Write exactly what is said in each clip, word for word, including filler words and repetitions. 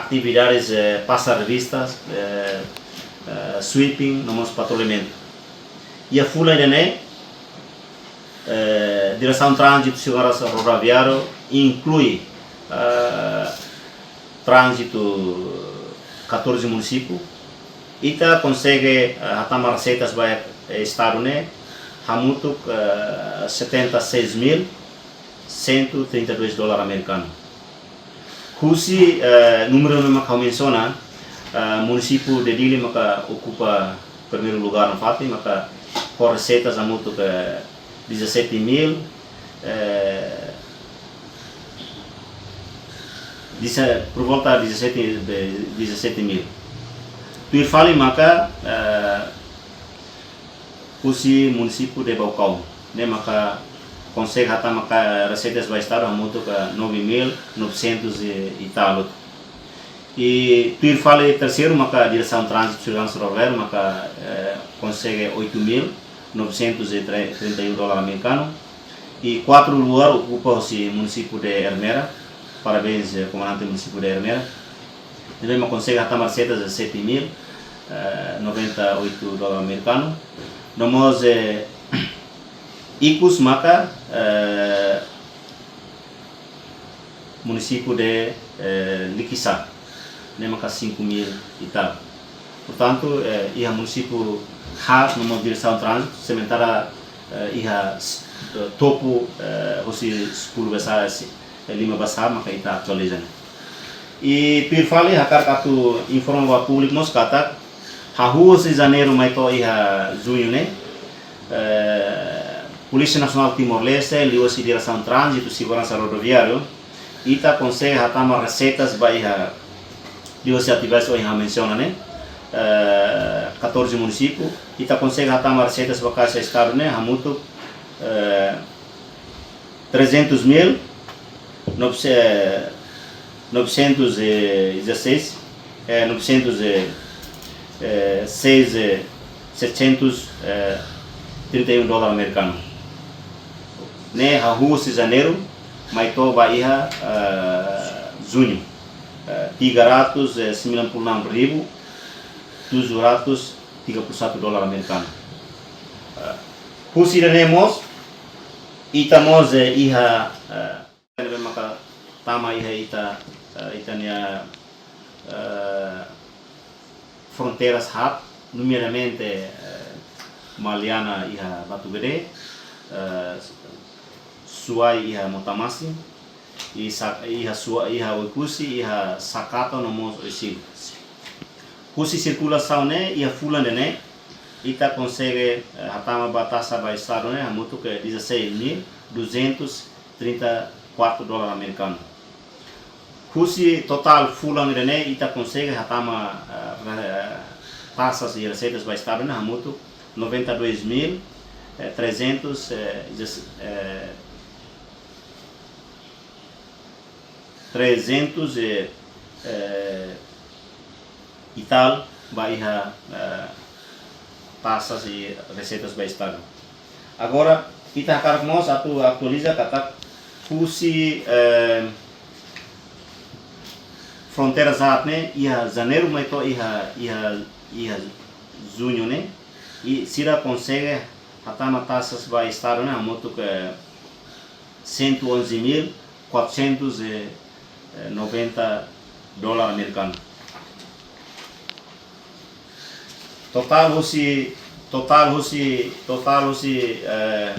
atividades, eh, pasa revistas, eh, eh, sweeping, no mós patrulhamentu. Iha fulan ida-ne'e, eh, Diresaun Tránzitu Seguransa Rodoviáriu inklui, eh, tránzitu katorze munisípiu, ita konsege, eh, hatama reseitas ba, eh, Estadu ne'e hamutuk, eh, setenta e seis mil cento e trinta e dois dólar amerikanu. Husi, eh, númeru ne'ebé maka ha'u mensiona, eh, munisípiu de Dili maka okupa primeiru lugar nafatin, maka ho reseitas hamutuk, eh, dezassete mil, eh, deza-, por volta dezassete, de, dezassete mil. Tuir fali maka, eh, husi munisípiu de Baucau, ne'e maka konsege hatama reseitas ba Estadu hamutuk nove mil novecentos e, e tal. I tuir fali terseiru maka Diresaun Tránzitu Seguransa Rodoviáriu maka, eh, konsege oito mil novecentos e trinta e um dólar amerikanu. I kuartu lugar okupa husi munisípiu de Ermera. Parabéns, eh, komandante munisípiu de Ermera. Ne'ebé maka konsege hatama reseitas sete mil, eh, noventa e oito dólar amerikanu. No mós, eh, ikus maka, eh, munisípiu de, eh, Liquiçá, ne'e maka cinco mil e tal. Portantu, eh, iha munisípiu haat no mós Diresaun Tránzitu, sementara, eh, iha s-, eh, topu, eh, husi sepuluh besar, si-, eh, lima besar, maka ita atualiza ne'e. I tuir fali hakarak atu informa ba públiku mós katak, hahú husi Janeiru mai to'o iha Juñu ne'e, eh, Polísia Nasionál Timor-Leste, liuhusi Diresaun Tránzitu Seguransa Rodoviáriu, ita konsege hatama reseitas ba iha, liuhusi atividades ohin ha'u mensiona ne'e, eh, katorze munisípiu, ita konsege hatama reseitas ba Kaixa Estadu ne'e hamutuk, eh, trezentos mil, nove-, eh, novecentos e dezasseis, eh, novecentos e, eh, seis, eh, setecentos, eh, trinta e um dólar amerikanu. Ne'e hahú husi Janeiru mai to'o ba iha, eh, Juñu. Eh, tiga ratus, eh, sembilan puluh enam ribu tujuh ratus tiga puluh satu dólar amerikanu. Eh, husi ida-ne'e mós, ita mós, eh, iha, eh, ne'ebé maka tama iha ita, eh, ita-nia, eh, fronteiras haat, nomeadamente, eh, Maliana iha Batugade, eh, Suai iha Motamasin, i Sa-, iha Sua-, iha Oekusi, iha Sakato no mós Oesilo. Husi sirkulasaun ne'e, iha fulan ida-ne'e, ita konsege, eh, hatama ba taxa ba Estadu ne'e hamutuk dezasseis mil duzentos trinta e quatro dólar amerikanu. Husi totál fulan ida-ne'e ita konsege hatama, eh, re-, taxas i reseitas ba Estadu ne'e hamutuk noventa e dois mil, eh, trezentos, eh, dezas-, eh, trezentos e, eh, e tal ba iha, eh, taxas i reseitas ba Estadu. Agora, ita hakarak mós atu atualiza katak husi, eh, fronteira haat ne'e, iha Janeiru mai to'o iha, iha, iha Juñu ne'e, i sira konsege hatama taxas ba Estadu ne'e hamutuk cento e onze mil quatrocentos e noventa dólar amerikanu. Totál husi, totál husi, totál husi, eh,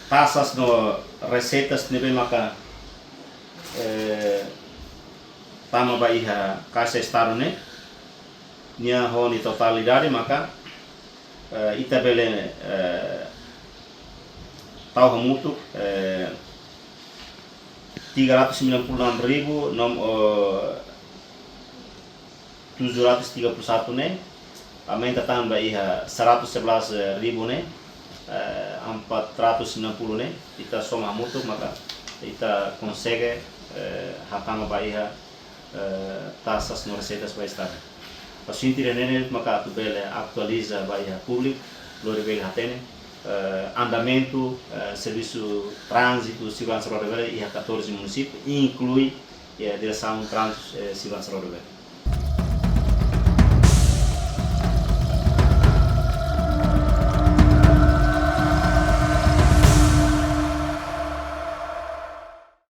taxas no reseitas ne'ebé maka, eh, tama ba iha Kaixa Estadu ne'e, nia ho nia totalidade maka, eh, ita bele, eh, tau hamutuk, eh, tiga ratus sembilan puluh enam ribu, nom-, eh, tujuh ratus tiga puluh satu ne'e, aumenta tan ba iha seratus sebelas ribu ne'e, eh, empat ratus sembilan puluh ne'e, ita soma hamutuk maka ita konsege, eh, hatama ba iha, eh, taxas no reseitas ba Estadu. Asuntu ida-ne'e maka atu bele atualiza ba iha públiku, lori bele hatene, eh, andamentu, eh, servisu tránzitu, seguransa rodoviária iha katorze munisípiu, inklui iha diresaun trans eh, Sivan Sarodo be.